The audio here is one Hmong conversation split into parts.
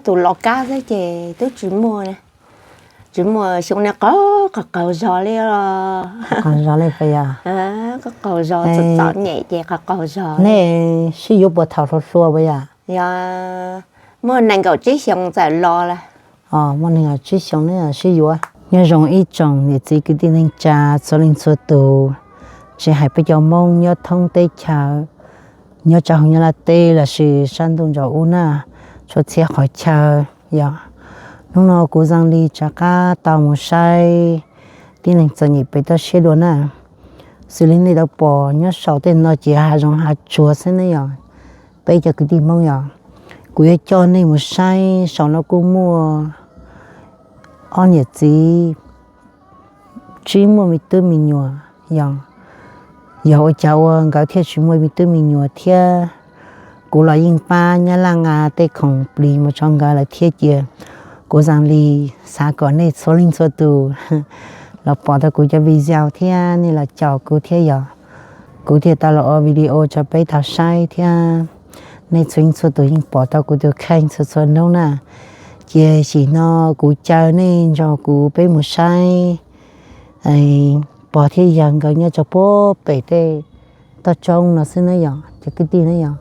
Tus los kab xwb ces twb tsis muaj, tsis muaj, xyoo no qaug qaug zog li os. Qaug zog li puas yog? Qaug qaug zog, txom txom nyem ces qaug qaug zog. Nej sib yuav puas thaum hluas hluas puas yog? Yog, muaj nees nkaum tsib xyoos txawm los lawm. Muaj nees nkaum tsib xyoos sib yuav. Nyob zoo ib tsoom niam txiv kwv tij neej tsa txhua leej txhua tus, tsis hais peb cov Hmoob nyob thoob teb chaws, nyob rau hauv Nyab Laj teb lossis sab ntuj nraum ub na, txhua txhia qhov chaw. Yog, hnub no kuv Xeem Lis rov qab tau mus saib tib neeg txom nyem pem toj siab dua na. Xws li nej tau pom nyob saum tej no ces hav zoov hav tsuag xwb ne yog. Peb cov kwv tij Hmoob yog, kuv yuav coj nej mus saib saum no kuj muaj ob niam txiv tsis muaj me tub me nyuam. Yog, yog ua cas ua nkawd thiaj tsis muaj me tub me nyuam thiab? Kuv los yeej pab Nyab Laj nqa tej khoom plis mus rau nkawd lawm thiab ces kuv Xeem Lis xav kom nej txhua leej txhua tus los pom tau kuv cov video thiab nej los caum kuv thiab yog, kuv thiaj tau los ua video rau peb tau saib thiab. Nej txhua leej txhua tus yeej pom tau kuv tus kheej txhua txhua hnub na. Ces tam sim no kuv caw nej nrog kuv peb mus saib, pog thiab yawg nkawd nyob rau puag pem tej toj roob no xwb ne yog, cov kwv tij ne yog.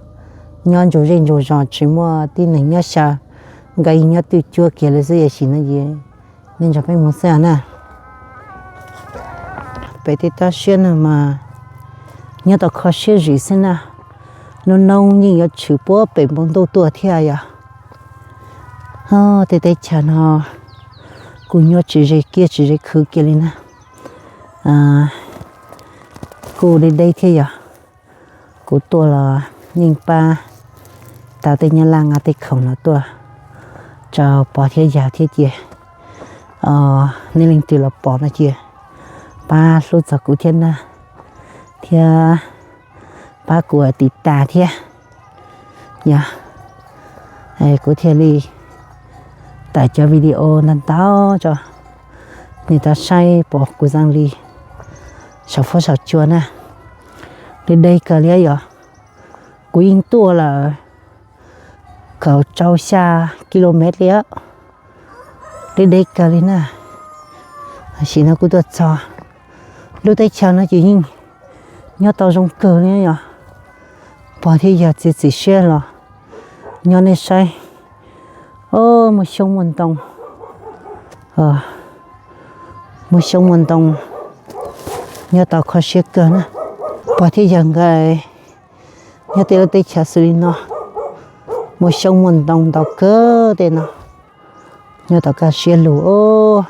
Nyob ntsuas zej ntsuas zos tsis muaj tib neeg nyob xyaw, nkawd yeej nyob twj cuab kiag li xwb. Tam sim no ces nej nrog peb mus xwb na. Pem tej toj siab no mas nyob tau kho siab zim xwb na. Noob noob yeej yuav tshwm puag pem npoo ntuj tuaj thiab yog. Tej teb chaws no kuj nyob tsis ze kiag tsis ze khwv kiag li na. Kuj deb deb thiab yog. Kuv tuaj los yeej pab tau tej Nyab Laj nqa tej khoom no tuaj rau pog thiab yawg thiab ces nej leej twg los pom no ces pab hlub txog kuv thiab na, thiab pab kuv tiv tas thiab. Yog, kuv thiaj li tawm cov video ntau ntau tso, nej tau saib pom kuv Xeem Lis saum fuab saum cua na. Deb deb kawg li yog, kuv yeej tuaj lawm kaum rau xya kilomev li, deb deb kawg li na. Tam sim no kuv tuaj txog lub teb chaws no ces yeej nyob tau zoo kawg li yog, pog thiab yawg txiav txim siab los nyob nej saib. Muaj xyoob muaj ntoo, muaj xyoob muaj ntoo, nyob tau kho siab kawg na. Pog thiab yawg nkawd nyob tej lub teb chaws xws li no, muaj xyoob muaj ntoo ntau kawg tej no, nyob tau kaj siab lug.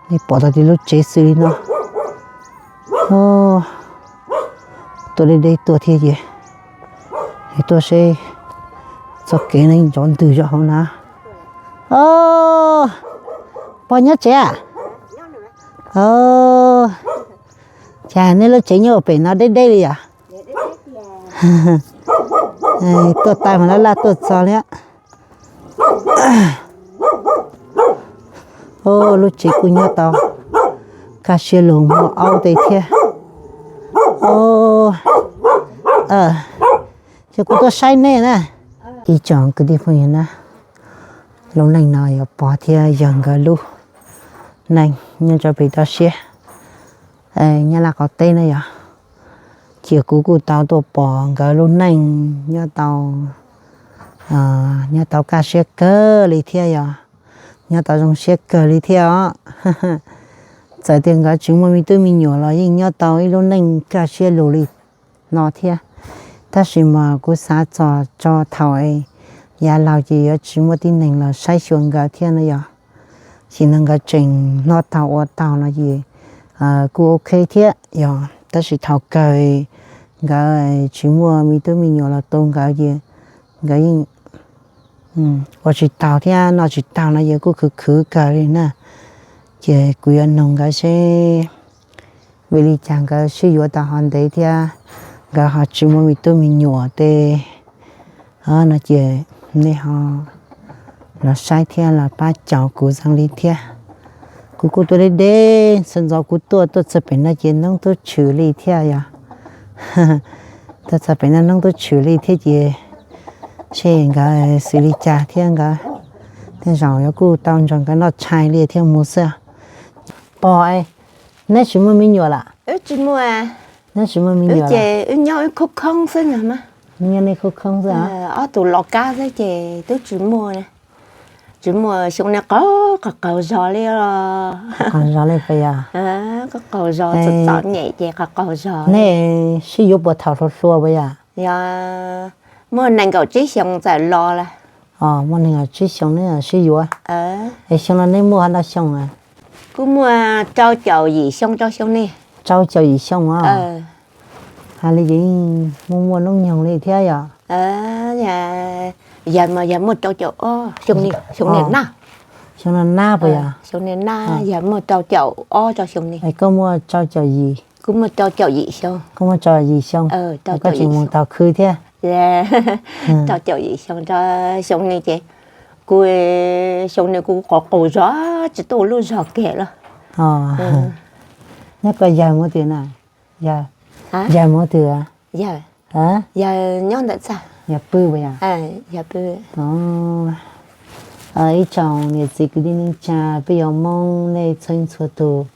Nej pom tau tej lub tsev xws li no, tuaj deb deb tuaj thiab ces tuaj seb txoj kev no yeej nrov ntws zom hauv na. Pog nyob tsev a? Cas nej lub tsev nyob pem no deb deb li yom? Tuaj tas mas laj laj tuaj txog li. Lub tsev kuj nyob tau kaj siab lug, muaj aub tej thiab. Ces kuv tuaj saib nej na. Ib tsoom kwv tij phooj ywg na, lub neej no yog pog thiab yawg nkawd lub neej nyob rau pem toj siab Nyab Laj qaum teb na yog. Ces kuv kuj tau tuaj pom nkawd lub neej nyob tau, nyob tau kaj siab kawg li thiab yog, nyob tau zoo siab kawg li thiab os. Txawm tias nkawd tsis muaj me tub me nyuam los yeej nyob tau ib lub neej kaj siab lug li no thiab. Tab sis mas kuv xav txog tso thaum yav laus ces yuav tsis muaj tib neeg los saib xyuas nkawd thiab no yog. Sim no nkawd tseem noj taug ua taug no ces kuj ok thiab yog, tab sis thaum kawg nkawd tsis muaj me tub me nyuam los tu nkawd ces nkawd yeej ua tsis taug thiab noj tsis taug no ces kuj khwv khwv kawg li na. Ces kuv yuav nug nkawd seb vim li cas nkawd sib yuav tau ho ntev thiab nkawd ho tsis muaj me tub me nyuam tej no ces nej ho los saib thiab los pab caum kuv Xeem Lis thiab. Kuv kuj tuaj deb deb, txhua ntxov kuv tuaj tuaj txog pem no ces noob twb tshwm li thiab yog. Tuaj txog pem no noob twb tshwm li thiab ces seb nkawd xws li cas thiab nkawd, tej zaum yuav kuj tau nrog nkawd noj tshais li thiaj mus xwb. Pog, neb tsis muaj me nyuam lawm? Neb tsis muaj me nyuam ces wb nyob wb khoob khoob xwb. Nyob nej khoob khoob xwb. Ob tug los kab xwb ces twb tsis muaj, tsis muaj, xyoo no qaug qaug zog li os. Qaug zog li puas yog? Qaug qaug zog, txom txom nyem ces qaug qaug zog. Nej sib yuav puas thaum hluas hluas puas yog? Yog muaj nees nkaum tsib xyoos txawm los lawm. Muaj nees nkaum tsib xyoos neb sib yuav. Es xyoo no neb muaj ntau xyoo? Kuv muaj rau caum yim xyoo rau xyoo ni. Rau caum yim xyoo os. Hais li ces yeej muaj muaj hnub nyoog li thiab yog? Yog mas yog muaj rau caum ob xyoo ni, xyoo ni nab. Xyoo no nab puas yog? Xyoo ni nab, yog muaj rau caum ob rau xyoo ni. Koj muaj rau caum yim? Kuv muaj rau caum yim xyoo. Koj muaj rau yim xyoo, koj tseem mus taug khw thiab. Rau caum yim xyoo rau xyoo ni ces kuv, xyoo ni kuv qaug qaug zog tsis tuaj ua lub zog kiag lawm. Neb koj yawg mus twg na? Yawg mus twg? Yawg nyob ntawm txaj. Yawg pw puas yog? Ib tsoom niam txiv kwv tij neej tsa peb yuav Hmoob nej txhua txhua tus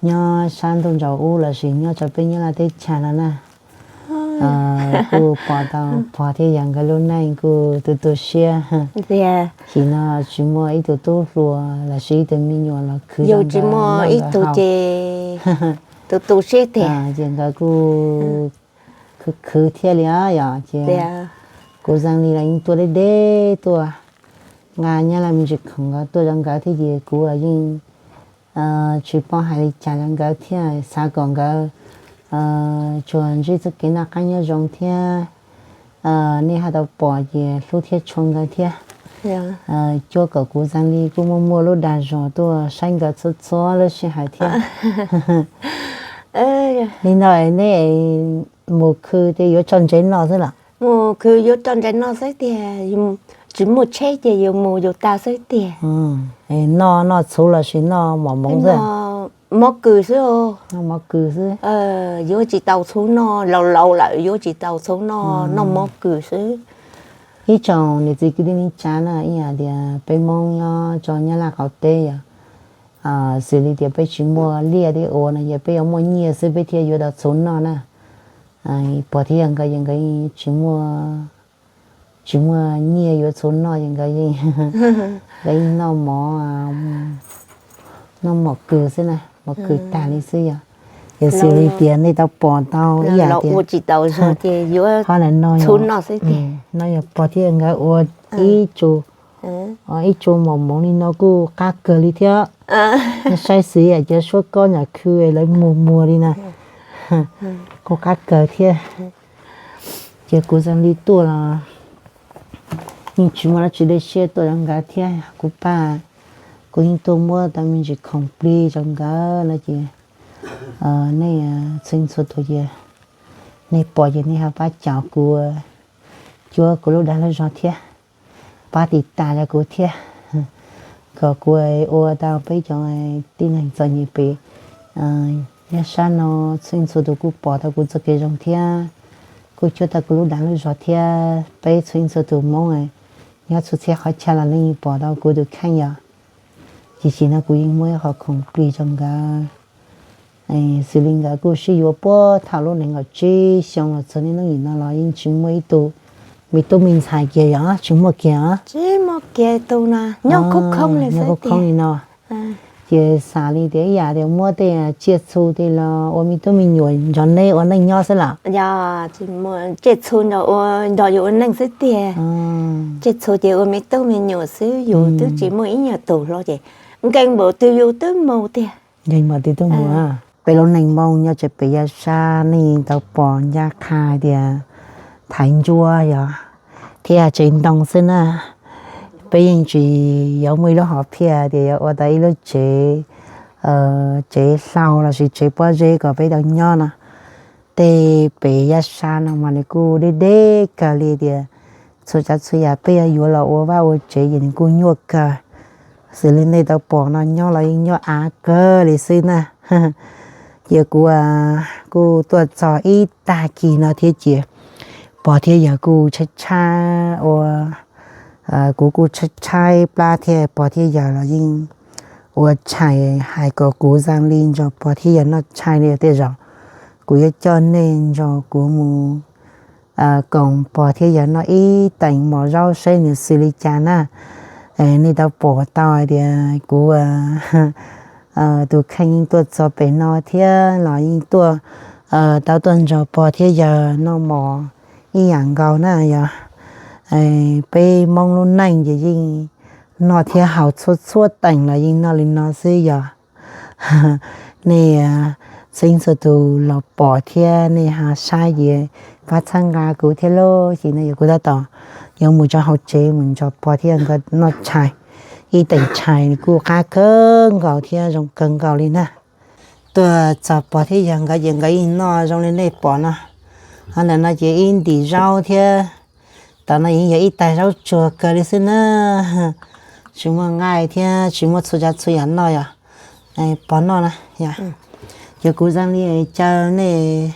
nyob sab ntuj nraum ub lossis nyob rau peb Nyab Laj teb chaws no na, kuj pom tau pog thiab yawg nkawd lub neej kuj tu tu siab. Chim no tsis muaj ib tug tub hluas lossis ib tug me nyuam los khwv, tsis muaj ib tug ces tu tu siab tiag. Ces nkawd kuj khwv khwv thiab li os yog ces kuv Xeeb Lis los yeej tuaj deb deb tuaj, nqa Nyab Laj me ntsis khoom nkawd tuaj rau nkawd thiab ces kuv los yeej tsis paub hais li cas rau nkawd thiab, xav kom nkawd tsuas ntsib txoj kev noj qab nyob zoo thiab nej ho tau pom ces hlub thiab tshua nkawd thiab. Cuab kom kuv Xeeb Lis kuj muaj muaj lub dag zog tuaj saib nkawd txhua txhua lub sij hawm thiab. Li no nej mus khw ces yuav tso ntsev noj xwb los? Mus khw yuav tso ntsev noj xwb tiag, tsis muaj tsheb ces yus mus yus tag xwb tiag. Noj noj txhuv lossis noj mov moov xwb? Mov kws xwb. Noj mov kws xwb. Yuav tsis tau txhuv noj, laus laus lawm yuav tsis tau txhuv noj, noj mov kws xwb. Ib tsoom niam txiv kwv tij neej tsa na, ib yam tias peb Hmoob nyob rau Nyab Laj qaum teb yog, xws li tias peb tsis muaj liaj thiab ua no ces peb yuav muaj nyiaj xwb peb thiaj yuav tau txhuv noj na. Pog thiab yawg nkawd ces nkawd tsis muaj, tsis muaj nyiaj yuav txhuv noj ces nkawd yeej, nkawd yeej noj mov, noj mov kws xwb na, mov kws tag li xwb yog. Yog xws li tias nej tau pom tau ib yam tias ua tsis tau zog ces yuav txhuv noj xwb tiag. No yog pog thiab nkawd ua ib tsu, ib tsu mov moov li no kuj qab kawg li thiab. Nej saib xwb yam cov suab kob nyom khw lawv muag muag li na, kuj qab kawg thiab. Ces kuv Xeeb Lis tuaj los yeej tsis muaj dab tsi dej siab tuaj rau nkawd thiab. Kuv pab, kuv yeej tuaj muab tau me ntsis khoom plig rau nkawd no ces nej txhua txhua tus ces nej pom ces nej ho pab caum kuv, cuab kuv lub dag lub zog thiab, pab tiv tas rau kuv thiab, kom kuv ua tau peb cov tib neeg txom nyem pem nyob sab no txhua txhua tus kuj pom tau kuv txoj kev zoo thiab, kuj cuab tau kuv lub dag lub zog thiab. Peb txhua txhua tus Hmoob nyob txhua txhia qhov chaw los nej yeej pom tau kuv tus kheej yog. Ces tam sim no kuv yeej muab ib qho khoom plig rau nkawd. Xws li nkawd kuj sib yuav puag thaum lub nees nkaum tsib xyoo los txog niaj hnub nim no los yeej tsis muaj ib tug me tub me ntxhais kiag yog tsis muaj kiag os. Nyob khoob khoob li no. Ces xav li tias ib yam tias muab tej tsiaj txhu tej los ua me tub me nyuam nrog neb ua neej nyob xwb los? Tsiaj txhu nrog yus ua neej xwb tiag. Tsiaj txhu ces ua me tub me nyuam xwb, yus twb tsis muaj ib nyuag tus hlo ces nkees npaum twg yus twb mus tiag. Nkees npaum twg twb mus. Peb lub neej Hmoob nyob rau pem yav sab nej tau pom ncaj qha tias thaiv ntsuab yog thiab tsev ntoo xwb na. Peb yeej tsis yuav muaj ib lub hom phiaj tias yuav ua tau ib lub tsev, tsev hlau lossis tsev pob zeb kom peb tau nyob no. Tej pem yav sab no mas nws kuj deb deb kawg li tias txhua tsav txhua yam peb yuav yuav los ua vaj ua tsev ces nws kuj nyuaj kawg. Xws li nej tau pom no nyob los yeej nyob av kawg li xwb na. Ces kuv kuj tuaj txog ib tag kis no thiab ces Pog thiab yawg kuj tshaib tshaib ua, kuv kuj tshaib tshaib plab thiab, pog thiab yawg los yeej ua tshais hais kom kuv Xaas Lis nrog pog thiab yawg noj tshais li. Tej zaum kuv yuav coj nej nrog kuv mus koom pog thiab yawg noj ib teem mov zaub saib nws xws li cas na. Nej tau pom tau hais tias kuv tus kheej yeej tuaj txog pem no thiab los yeej tuaj, tau tuaj nrog pog thiab yawg noj mov ib yam nkaus na yog. Peb Hmoob lub neej ces yeej noj thiab haus txhua txhua teem los yeej noj li no xwb yog. Nej txhua txhua tus los pom thiab nej ho saib ces pab txhawb nqa kuv thiab lauj. Ces no yog kuv tab tom yuav mus rau hauv tsev mus nrog pog thiab nkawd noj tshais. Ib teem tshais kuj qab kawg nkaus thiab zoo kawg nkaus li na. Tuaj txog pog thiab yawg nkawd ces nkawd yeej noj zoo li nej pom no. Ho ntawm no ces ib ntim zaub thiab, tam no yeej yog ib tais zaub tsuag kawg li xwb na. Tsis muaj nqaij thiab tsis muaj txhua tsav txhua yam noj yog. Pog noj na yog. Ces kuv Xaas Lis caw nej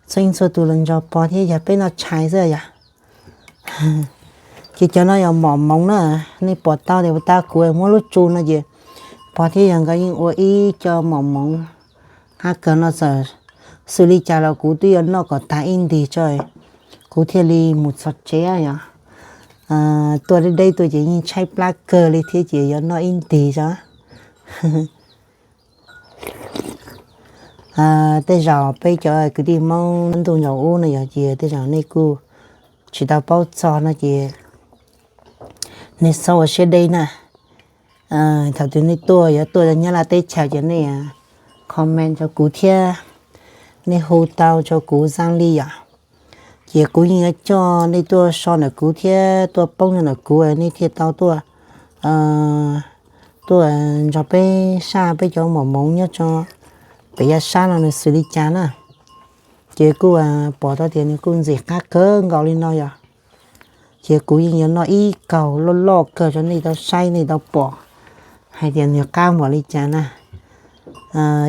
txhua txhua tus los nrog pog thiab yawg peb noj tshais xwb yog. Ces cov no yog mom moov na, nej pom tau tias puas tab kuv muab lub tsu no ces pog thiab yawg nkawd yeej ua ib co mom moov qab kawg no. Txawm xws li cas los kuv twb yuav noj kom tag ib ntig tso, kuv thiaj li mus txog tsev yog. Tuaj deb deb tuaj ces yeej tshaib plab kawg li thiab ces yuav noj ib ntig tso. Tej zaum peb cov kwv tij Hmoob ntuj nyob ub no yog ces tej zaum nej kuj tsis tau paub txog no ces nej txhob ua siab deb na. Thaum twg nej tuaj yuav tuaj rau Nyab Laj teb chaws ces nej comment rau kuv thiab, nej hu tau rau kuv Xaas Lis yom. Ces kuv yeej yuav coj nej tuaj so ntawm kuv thiab tuaj poob rau ntawm kuv nej thiaj tau tuaj, tuaj nrog peb saj peb cov mom moov nyob rau pem yav sab no nws xws li cas na. Ces kuj pom tau tias nws kuj ntxim qab kawg nkaus li no yog. Ces kuv yeej yuav noj ib kaug loj loj kawg rau nej tau saib nej tau pom hais tias nws qab npaum li cas na.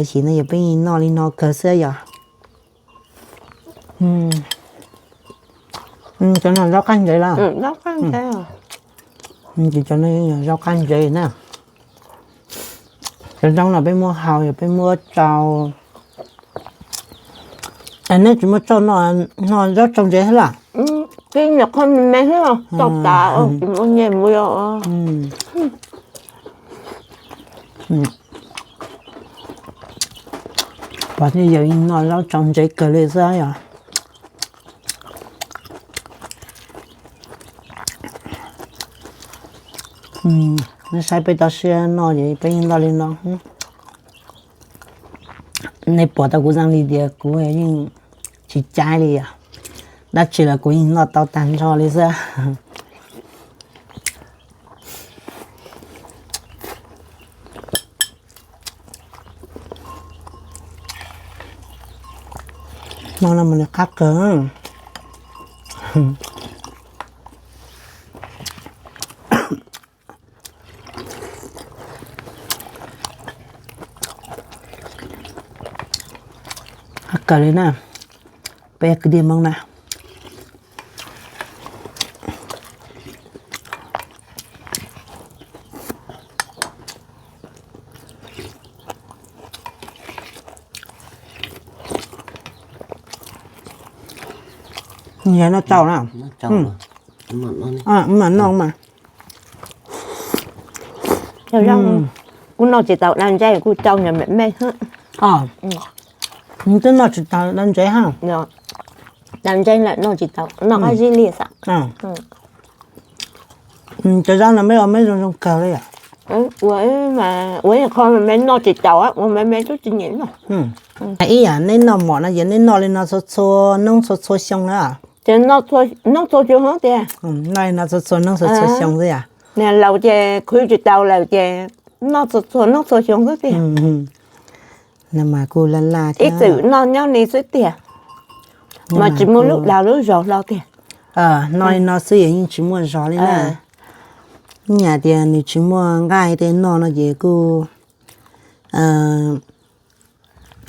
Sim no yog peb yeej noj li no kawg xwb yog. Cov no zaub qab ntsev los? Ces cov no yog zaub qab ntsev na. Cov zaub no peb muab hau yog peb muab tsau. Neb tsis muaj tsau no, zaub tsau ntsev thiab los? Tib nyuag qho me me xwb, tau tas, tsis muaj nyiaj mus. Pog thiab yawg yeej noj zaub tsau ntsev kawg li xwb yog. Nej saib peb toj siab noj ces peb yeej noj li no. Nej pom tau kuv Xaas Lis tias kuv yeej tsis caiv li os, dab tsi los kuv yeej noj tau tag nrho li xwb. Hmo no mas nws qab kawg. Qab kawg li na, peb kwv tij Hmoob na. Yog noj tsau na. Mam noj mas. Kuv noj tsis tau dab ntseb, kuv tsau nws me me xwb. Twb noj tsis tau dab ntseb ha. Dab ntseb lawm noj tsis tau, noj qab zib li xwb. Cov zaub no me ua me zoo zoo kawg li yom. Ua, ua qho me me noj tsis tau, ua me me twb tsis nyiam noj. Ib yam neb noj mov no ces neb noj li no txhua txhua hnub txhua txhua xyoo na? Ces noj txhua hnub txhua xyoo tiag. Noj li no txhua txhua hnub txhua txhua xyoo xwb yom. Niag laus ces khwv tsis tau lawm ces noj txhua txhua hnub txhua xyoo xwb tiag. Mas kuj laj laj thiab. Ib txwm noj nyob ni xwb tiag, mas tsis muaj lub dag lub zog hlo tiag. Noj li no xwb yeej tsis muaj zog li na. Ib yam tias nws tsis muaj nqaij tej noj no ces kuj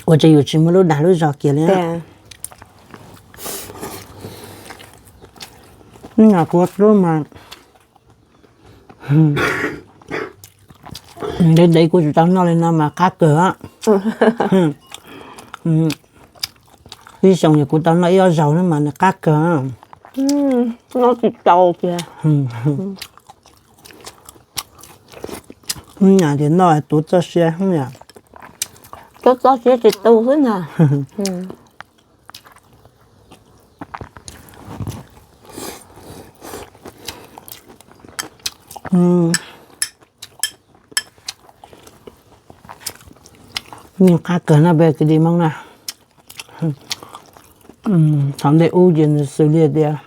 ua rau yus tsis muaj lub dag lub zog kiag li. Nyam kua tub mas ntev ntev kuv tsis tau noj li no mas qab kawg. Ib xyoos kuv tau noj ib ob zaug no mas nws qab kawg. Noj tsis tau tiag. Nyam tias noj tuav txoj sia, tuav txoj sia tsis tu xwb na. Qab kawg no peb kwv tij Hmoob na. Thaum ntej ub ces nws xws li tias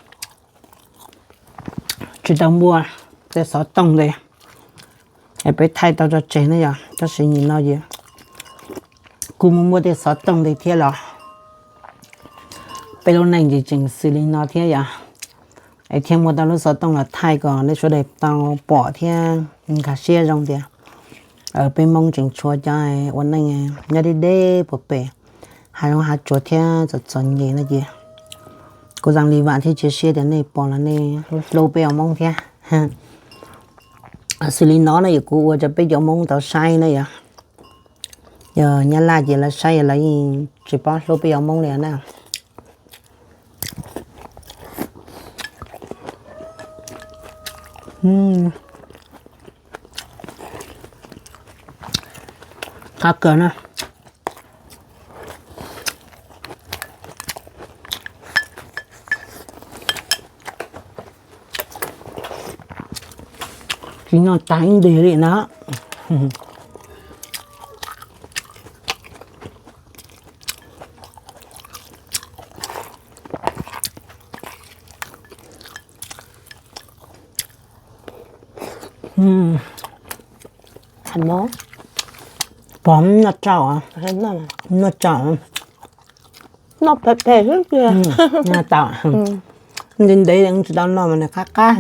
tsis tau muaj tej xov tooj li, es peb thaij tau tso tseg ne yom. Tab sis nim no ces kuj muaj muaj tej xov tooj li thiab los peb lub neej ces tseem xws li no thiab yom. Es thiaj muaj tau lub xov tooj los thaij kom nej sawv daws tau pom thiab nkag siab zoo tias peb Hmoob tseem tshuav cov ua neej nyob deb deb puag pem hav zoov hav tsuag thiab txom txom nyem no ces kuv zoo li vam thiab cia siab tias nej pom los nej hlub peb cov Hmoob thiab. Xws li no no yog kuv ua rau peb cov Hmoob tau saib na yom. Yog Nyab Laj ces lawv saib lawv yeej tsis paub hlub peb cov Hmoob li na. Qab kawg na. Tsis noj tag ib ntig li na. Pom noj tsau, noj tsau, noj phem phem xwb tiag. Noj tau, ntev ntev tsis tau noj mas nws qab qab.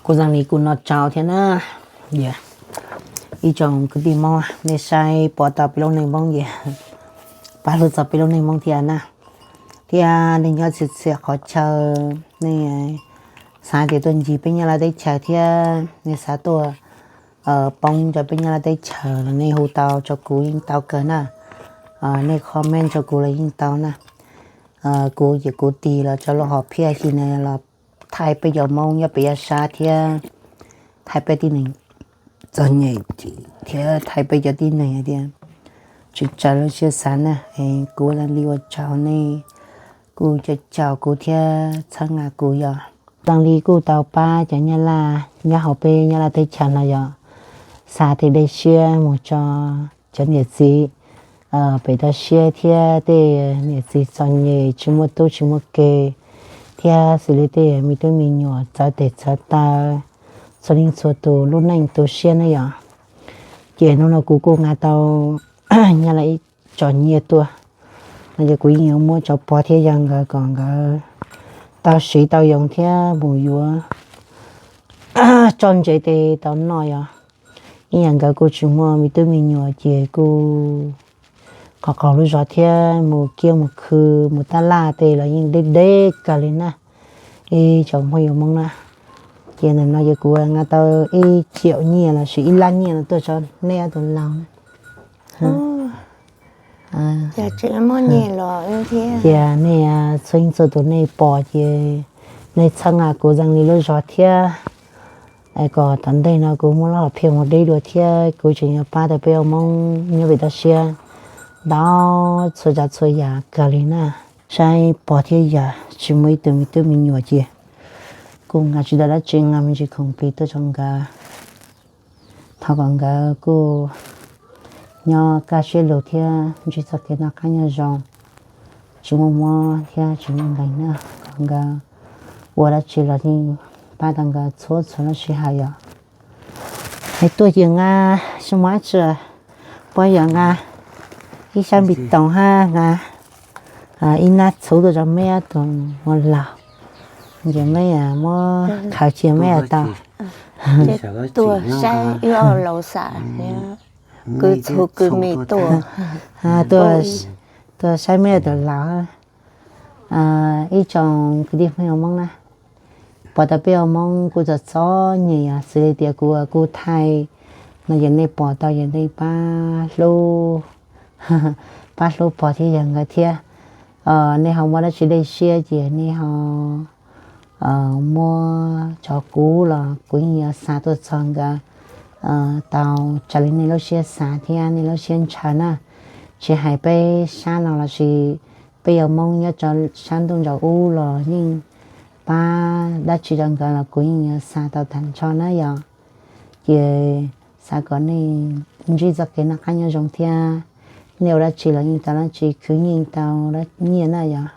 Kuv zoo li kuv noj tsau thiab na. Ib tsoom kwv tij Hmoob, nej saib pom tau peb lub neej Hmoob ces pab hlub txog peb lub neej Hmoob thiab na. Thiab nej nyob txhia txhia qhov chaw, nej xav tias tuaj ncig peb Nyab Laj teb chaws thiab nej xav tuaj poob rau peb Nyab Laj teb chaws los nej hu tau rau kuv yeej tau kawg na. Nej comment rau kuv los yeej tau na. Kuv ces kuv tig los rau lub hom phiaj xim no los thaij peb cov Hmoob nyob pem yav sab thiab thaij peb tib neeg txom nyem thiab thaij peb cov tib neeg hais tias tsis raws lub siab xav na. Kuv zoo li ua tsaug nej kuj caum caum kuv thiab txhawb nqa kuv yom. Zoo li kuj tau pab cov Nyab Laj nyob hauv peb Nyab Laj teb chaws no yom, xa tej dej siab mus rau cov niam txiv pem toj siab thiab tej niam txiv txom nyem tsis muaj tub tsis muaj ke, thiab xws li tej me tub me nyuam txawv tes txawv taw, txhua leej txhua tus lub neej tu siab na yom. Ces hnub no kuv kuj nqa tau Nyab Laj ib tsom nyiaj tuaj no ces kuv yeej yuav muab rau pog thiab yawg nkawd kom nkawd tau siv tau yoo thiab mus yuav tso ntsev tes tau noj yom. Ib yam nkawd kuj tsis muaj me tub me nyuam ces kuj qaug qaug lub zog thiab mus kiab mus khw mus tab laj tes los yeej deb deb kawg li na. Ib tsoom phooj ywg Hmoob na, ces ntawm no ces kuv nqa tau ib ciam nyiaj lossis ib lab nyiaj no tuaj rau nej ob tug laug na. Ces nej txhua leej txhua tus nej pom ces nej txhawb nqa kuv zoo li lub zog thiab. Kom tom ntej no kuv muab lub hom phiaj mus deb dua thiab kuv tseem yuav pab tau peb ua Hmoob nyob pem toj siab ntau txhua tsav txhua yam kawg li na. Saib pog thiab yawg tsis muaj ib tug me tub me nyuam ces kuj nqa tsis tau dab tsi, nqa me ntsis khoom plig tuaj rau nkawd. Thov kom nkawd kuj nyob kaj siab lug thiab ntsib txoj kev noj qab nyob zoo, tsis muaj mob thiab tsis muaj nkeeg na. Kom nkawd ua dab tsi los yeej pab tau nkawd txhua txhua lub sij hawm yom. Hais tuaj ces nqa xyoo muab tsi, puab yog nqa ib sab npis toos hab nqa ib nab txhuv tuaj rau meb ob tug ua laug. Ces mej muab khaws cia mej tau. Tuaj saib wb laus xam, kwv txhu kwv mis tuaj, tuaj saib mej tus laus. Ib tsoom kwv tij phooj ywg Hmoob na, pom tau peb ua Hmoob kuj txom txom nyem yog xws li tias kuv kuj thaij no ces nej pom tau ces nej pab hlub, pab hlub pog thiab yawg nkawd thiab. Nej ho muaj dab tsi dej siab ces nej ho muab tso kuv los kuv yeej yuav xa tuaj txog nkawd tau raws li nej lub siab xav thiab nej lub siab ntshaw na. Tsis hais peb sab no lossis peb yawg Hmoob nyob rau sab ntuj ntsaum ub los yeej pab dab tsi rau nkawd los kuv yeej yuav xa tau tag nrho na yom. Ces xav kom nej ntsib txoj kev noj qab nyob zoo thiab nej ua dab tsi los yeej tau dab tsi, khwv nyiaj tau nyiaj na yom.